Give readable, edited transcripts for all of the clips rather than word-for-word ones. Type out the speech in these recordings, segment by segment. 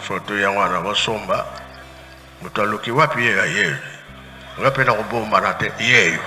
Foto yango wana bosomba. Moto aluki wapi ye aye. Nga mpe nakobombana te yeyo.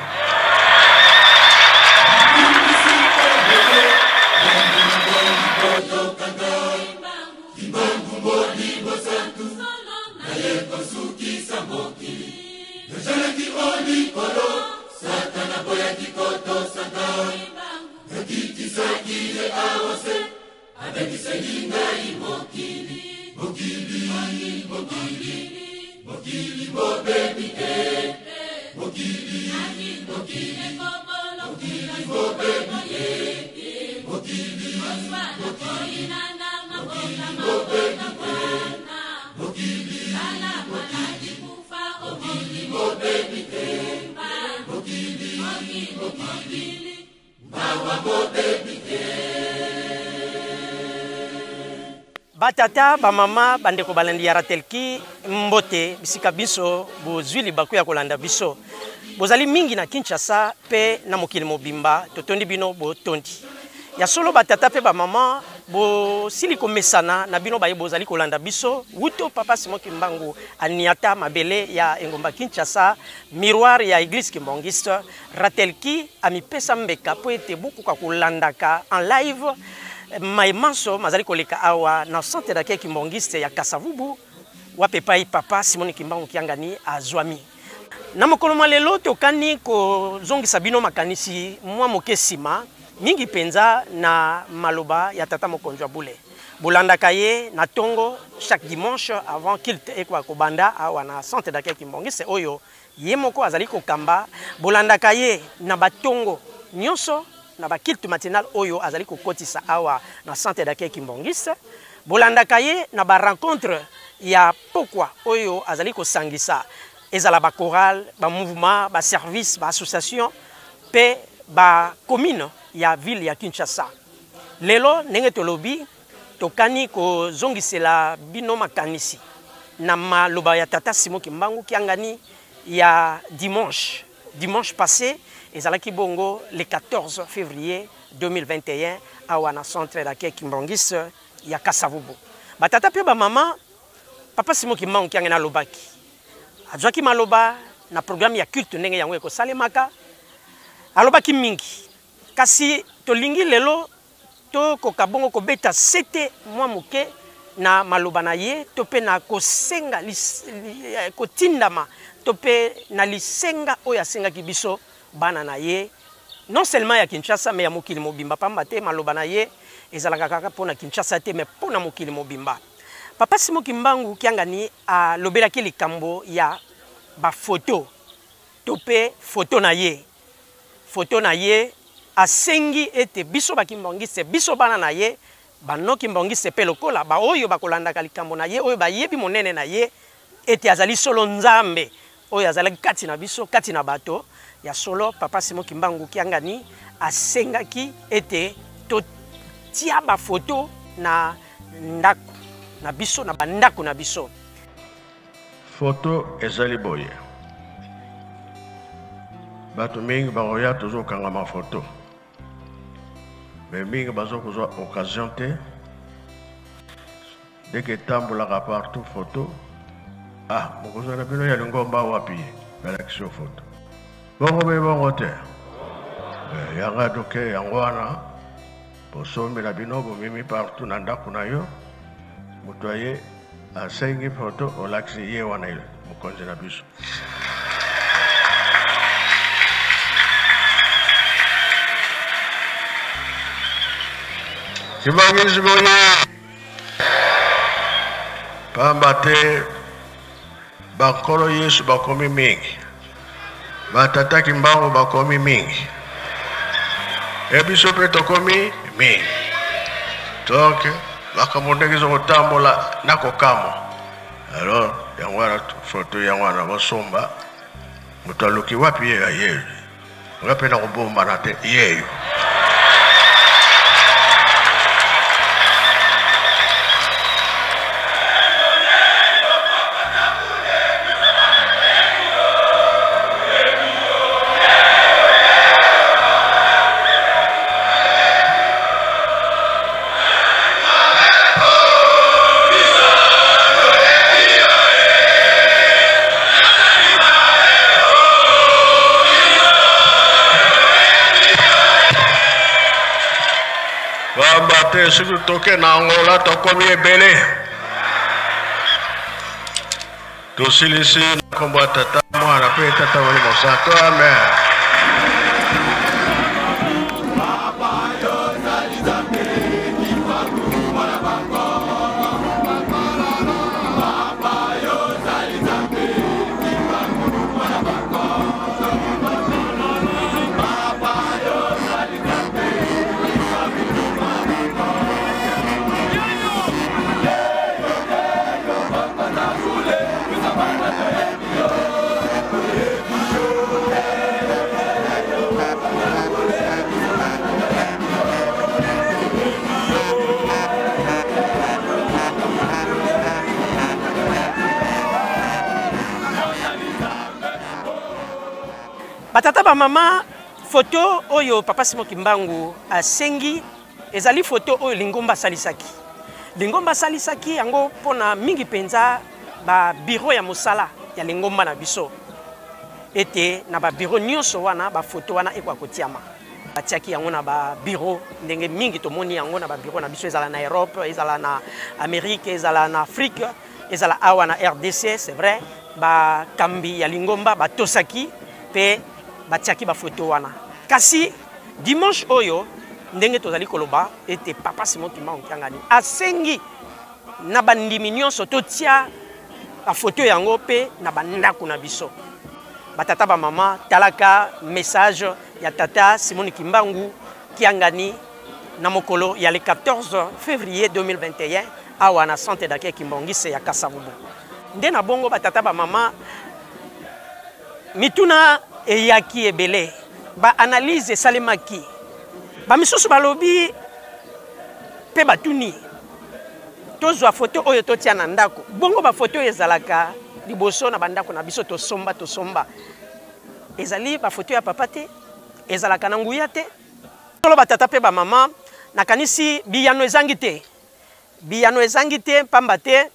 Batata, bamama, bandeko balandi ya Ratelki, mbote bisika biso bozwi libaku ya kolanda biso. Bozali mingi na Kinshasa pe na mokili mobimba, totondi bino botondi. Ya solo batata pe bamama bosili komesana na bino baye bozali kolanda biso wuto papa Simon Kimbangu aniata mabele ya engumba Kinshasa, miroir ya Eglise Kimbanguiste. Ratelki amipesa mbeka mpo ete bokoka kolandaka en live maye manso mazali koleka awa na centre d'accueil kimbanguiste ya Kasavubu, wapi epai papa Simon Kimbangu Kiangani azwami. Na mokolo mwa lelo tokani kozongisa bino makanisi mwa moke nsima, mingi mpenza na maloba ya tata mokonzi wa bule. Bolandaka ye na tongo chaque dimanche avant culte ekoka kobanda awa na centre d'accueil kimbanguiste oyo ye moko azali kokamba. Bolandaka ye na batongo nyonso na ba culte matinal oyo azali kokotisa awa na centre d'accueil kimbanguiste. Bolandaka ye na ba rencontre ya pokwa oyo azali kosangisa, ezala ba chorale, ba mouvement, ba service, ba association pe ba commune ya ville ya Kinshasa. Lelo ndenge tolobi, tokani kozongisela bino makanisi na maloba ya tata Simon Kimbangu Kiangani ya dimanche. Dimanche passé ezalaki bongo le 14 février 2021 awa na centre d'accueil kimbanguiste ya Kasavubu. Batata pe ba mama, papa Simon Kimbangu Kiangani alobaki, azwaki maloba na programme ya culte ndenge yango ekosalemaka, alobaki mingi. Kasi tolingi lelo tokoka bongo kobeta sete mwa moke na maloba na ye, to pe na kosenga kotindama, to pe na lisenga oyo asengaki biso bana na ye, non seulement ya Kinshasa mais ya mokili mobimba, pamba te maloba na ye ezalaka kaka mpo na Kinshasa te mais mpo na mokili mobimba. Papa Simon Kimbangu Kiangani alobelaki likambo ya ba photo to pe photo na ye. Photo na ye asengi ete biso ba kimbanguiste, biso bana na ye, ba non kimbanguiste pe lokola, ba oyo bakolandaka likambo na ye, oyo bayebi monene na ye, ete azali solo Nzambe oyo azalaki kati na biso, kati na bato ya solo. Papa Simon Kimbangu Kiangani asengaki ete totia ba photo na ndako na biso, na bandako na biso. Photo ezali boye, bato mingi bakoya tozokangama photo, me mingi bazokozwa occasion te. Ndenge etambolaka partout photo, ah, mokozwa na bino ya lingomba wapi balakisi yo photo bongo be bongo te. Yanga doke yango wana bosombi na bino bomemi partout na ndako na yo, moto aye asengi photo olakisi ye wana mokonzi na biso. Kimbanguisme oye! Pamba te bankolo Yesu bakomi mingi, batata Kimbangu bakomi mingi, e biso mpe tokomi mingi. Donc makambo ndenge ezokotambola na kokamwa. Alors yango wana photo yango wana bosomba, moto aluki wapi ye aye, nga mpe nakobombana te yeyo. te soki toke na Angola tokomi ebele. Tosilisi na nkombo ya Tata, Mwana mpe Tata Molimo Santo. Amen. Batata bamama, foto oyo Papa Simon Kimbangu asengi ezali foto oyo lingomba asalisaki. Lingomba asalisaki yango mpona mingi mpenza ba bureau ya mosala ya lingomba na biso, ete na ba bureau nyonso wana ba foto wana ekoka kotiama. Batiaki yango na ba bureau ndenge mingi tomoni yango na ba bureau na biso, ezala na Europe, ezala na Amérique, ezala na Afrique, ezala awa na RDC. C'est vrai, bakambi ya lingomba batosaki mpe batiaki ba foto wana. Kasi dimanche oyo ndenge tozali koloba ete Papa Simon Kimbangu Kiangani asengi na bandimi nyonso totia ba foto yango mpe na bandako na biso. Batata ba mama, talaka message ya Tata Simon Kimbangu Kiangani na mokolo ya le 14 février 2021 awa na centre d'accueil Kimbanguiste ya Kasavubu. Nde na bongo batata ba mama, mituna eyaki ebele, ba analyse esalemaki, ba misusu balobi pe batuni tozwa foto oyo totia na ndako. Bongo ba foto oyo ezalaka liboso na bandako na biso tosomba tosomba, ezali ba foto ya papa te, ezalaka na nguya te. Solo batata pe ba mama, nakanisi biyano ezangi te, biyano ezangi te, pamba te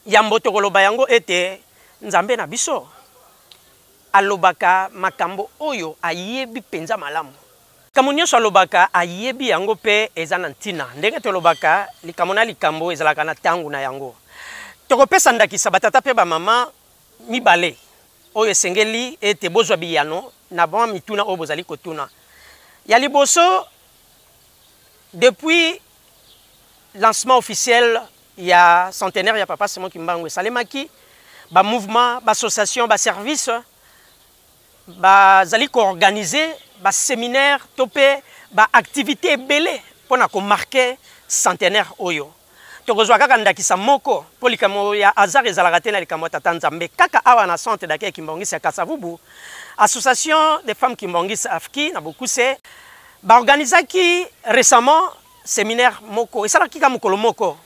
yambo tokoloba yango ete Nzambe na biso alobaka makambo oyo ayebi mpenza malamu. Likambo nyonso alobaka ayebi yango mpe eza na ntina. Ndenge tolobaka, likambo na likambo ezalaka na ntango na yango. Tokopesa ndakisa batata mpe bamama mibale oyo esengeli ete bozwa biyano na mwa mituna oyo bozali kotuna. Ya liboso, depuis lancement officiel ya centenaire ya Papa Simon Kimbangu esalemaki, ba mouvement, ba association, ba service bazali koorganize ba séminaire to mpe ba activité ebele mpo na komarke centenaire oyo. Tokozwa kaka ndakisa moko mpo likambo ya hasard ezalaka te na likambo ya Tata Nzambe. Kaka awa na centre d'accueil Kimbanguiste ya Kasavubu, association des femmes Kimbanguiste AFKI na bokuse baorganizaki récemment séminaire moko esalaki kaka mokolo moko.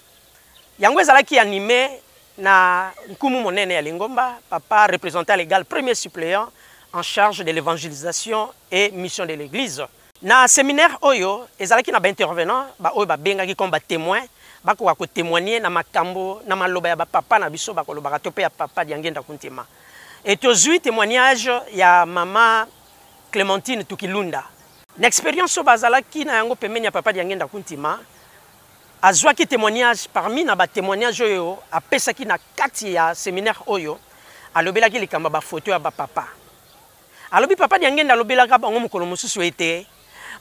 Yango ezalaki animé na nkumu monene ya lingomba, papa représentant légal premier suppléant en charge de l'évangélisation et mission de l'église. Na séminaire oyo ezalaki na ba intervenant ba oyo babengaki comme ba témoins, bakoka kotémoigner na makambo na maloba ya ba papa na biso bakolobaka to pe ya papa Diangienda Kuntima. Et tozwi témoignage ya mama Clémentine Tukilunda. Na expérience oyo bazalaki na yango pembeni ya papa Diangienda Kuntima, azwaki témoignage parmi na ba témoignage oyo apesaki na kati ya séminaire oyo, alobelaki likambo ya ba photo ya ba papa. Alobi papa Diangienda alobelaka bango mokolo mosusu ete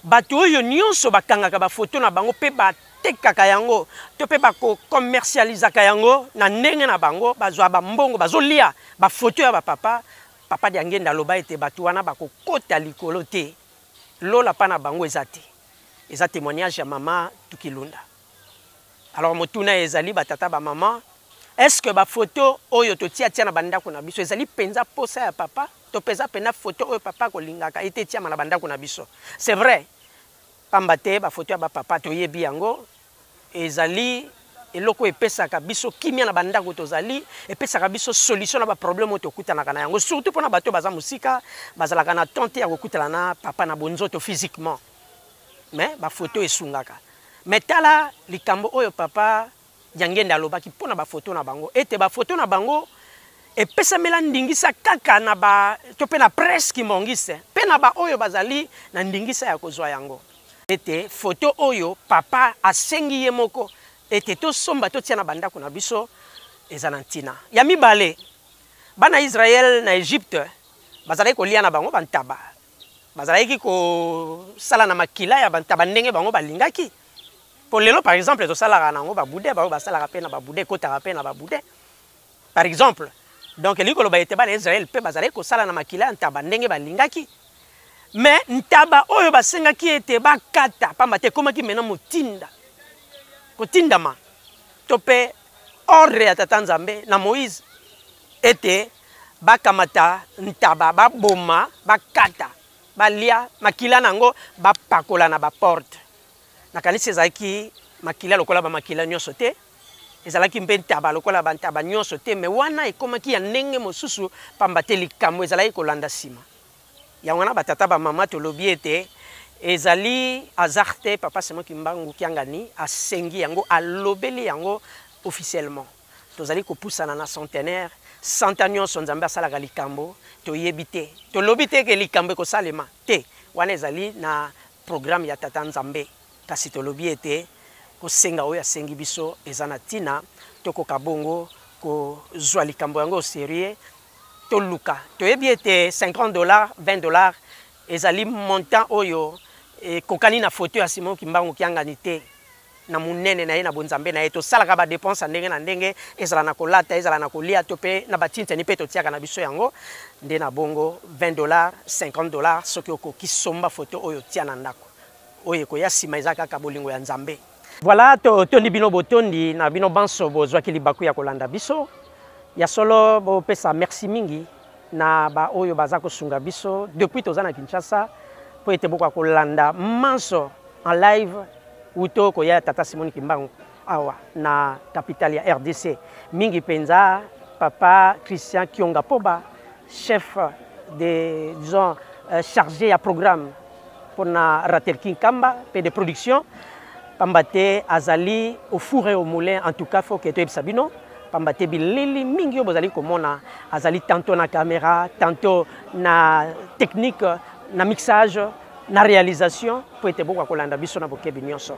bato oyo nyonso bakangaka ba photo na bango pe batekaka yango to pe bakokommercialisaka yango na ndenge na bango, bazwa ba mbongo, bazolia ba photo ya ba papa. Papa Diangienda aloba ete bato wana bakokota likolo te, lola pa na bango eza te. Eza témoignage ya mama Tukilunda. Alors motuna ezali batata ba mama, est-ce que ba photo oyo totia tia na bandako na biso ezali penza posa ya papa to peza pena photo oyo papa kolingaka ete tiama na bandako na biso? C'est vrai, pamba te ba photo ya ba papa toyebi yango ezali eloko epesaka biso kimia na bandako tozali, epesaka biso solution na ba problème oyo tokutanaka na yango, surtout mpona bato baza mosika, bazalaka na temps te ya kokutana na papa na bonzoto physiquement, mais ba photo esungaka. Mais tala likambo oyo papa Diangienda alobaki mpona ba photo na bango, ete ba photo na bango epesamela ndingisa kaka na ba to pe na presse kimbanguiste pe na ba oyo bazali na ndingisa ya kozwa yango. Ete foto oyo papa asengi ye moko ete tosomba totia na bandako na biso eza na ntina. Ya mibale, bana Israël na Egypte bazalaki kolia na bango bantaba, bazalaki kosala na makila ya bantaba ndenge bango balingaki. Po lelo par exemple tosalaka na yango ba boudin, bango basalaka pe na ba boudin, ekotaka pe na ba boudin par exemple. Donc elingi koloba ete bana Israël pe bazalaki kosala na makila ya ntaba ndenge balingaki. Mais ntaba oyo basengaki ete bakata, pamba te ekomaki mena motinda, kotindama to pe ordre ya Tata Nzambe na Moïse ete bakamata ntaba, baboma, bakata, balia makila na yango, bapakola na ba porte. Nakanisi ezalaki makila lokola ba makila nyonso te, ezalaki mpe ntaba lokola ba ntaba nyonso te, mais wana ekomaki ya ndenge mosusu, pamba te likambo ezalaki kolanda nsima. Yango wana batata ba mama tolobi ete ezali hasard te papa Simon Kimbangu Kiangani asengi yango, alobeli yango officiellement. Tozali kopusana na centenaire, 100 ans nyonso Nzambe asalaka likambo, toyebi te. Tolobi te ke likambo ekosalema te, wana ezali na programme ya Tata Nzambe, kasi tolobi ete kosenga oyo asengi biso eza na tina, tokoka bongo kozwa likambo yango au serieux. Toluka, toyebi ete 50 dollars, 20 dollars ezali montant oyo ekokani na photo ya Simon Kimbangu Kiangani te na monene na ye na bonzambe na ye. Tosalaka ba depenses ya ndenge na ndenge, ezala na kolata, ezala na kolia to pe na ba tinteni pe totiaka na biso yango nde na bongo 20 dollars, 50 dollars soki okoki somba photo oyo tia na ndako. Oyo ekoya sima eza kaka bolingo ya Nzambe. Voilà, totondi bino botondi na bino banso bozwaki libaku ya kolanda biso. Ya solo bopesa merci mingi na ba oyo baza kosunga biso depuis toza na Kinshasa po ete bokoka kolanda manso en live uto koya tata Simon Kimbangu awa na capitale ya RDC. Mingi penza papa Christian Kionga Poba, chef de disons chargé ya programme pona Ratelki Nkamba pe de production, pamba te azali au four et au moulin. En tout cas faut que toyebisa bino, pamba te bilili mingi oyo bozali komona azali tantôt na caméra, tantôt na technique, na mixage, na réalisation, po ete bokoka kolanda biso na bokebi nyonso.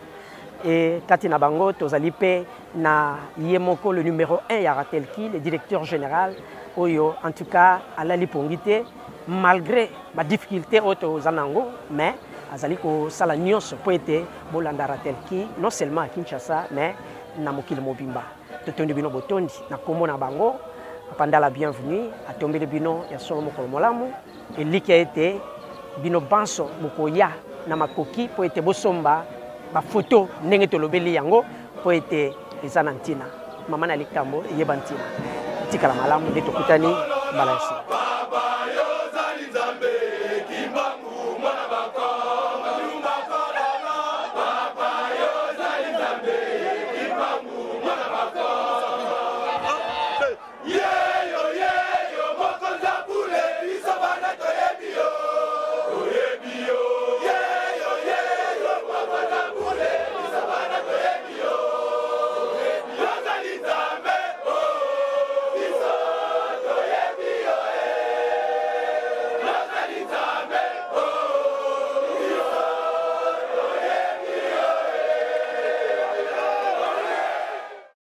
Et kati na bango tozali pe na ye moko le numéro 1 ya Ratelki, le directeur général oyo en tout cas alali pongi te malgré ba difficulté oyo toza nango, mais azali kosala nyonso po ete bolanda Ratelki non seulement à Kinshasa mais na mokili mobimba. Totondi bino botondi na kombo na bango. Papa Ndala bienvenue, atombeli bino ya solo mokolo molamu, elikya ete bino banso bokoya na makoki po ete bosomba ba photo ndenge tolobeli yango po ete eza na ntina. Mama na likambo eyeba ntina. Tikala malamu nde tokutani mbala ya nsima.